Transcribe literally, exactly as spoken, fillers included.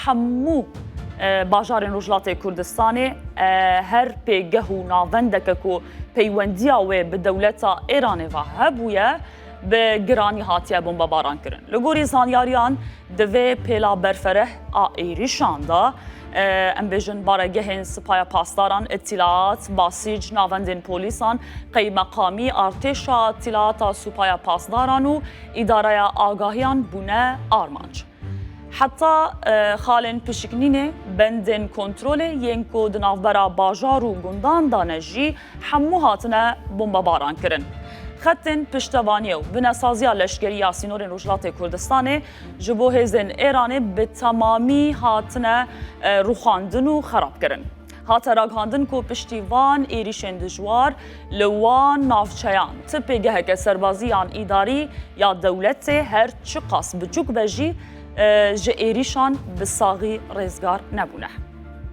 hemû e, bajarên Rojhilatê Kurdistanê, e, her pêgeh û navendeke ku peywendiya wê bi dewleta Êranê ve hebûye, bi giranî hatiye bombebaran kirin. Li gorî zanyariyan, di vê pêla berfereh a êrîşan de, e, em bêjin baregehên Sipaya Pasdaran, îtîlaat, basîc, navendên polîsan, qeymeqamî, artêşa îtîlaata Supaya Pasdaran û îdareya agahiyan bûne armanc. Heta, e, xalên pişiknînê, bendên kontrolê yên ku di navbera bajar û gundan de ne jî hemû hatine bombebaran kirin. Xetên piştevaniyê û binesaziya leşkerî ya sînorên Rojhilatê Kurdistanê ji bo hêzên Êranê bi temamî hatine, e, rûxandin û xerab kirin. Hate ragihandin ku piştî van êrîşên dijwar li wan navçeyan ti pêgeheke serbazî yan îdarî ya dewletê her çiqas biçûk be jî, e, ji êrîşan bi saxî rêzgar nebûne.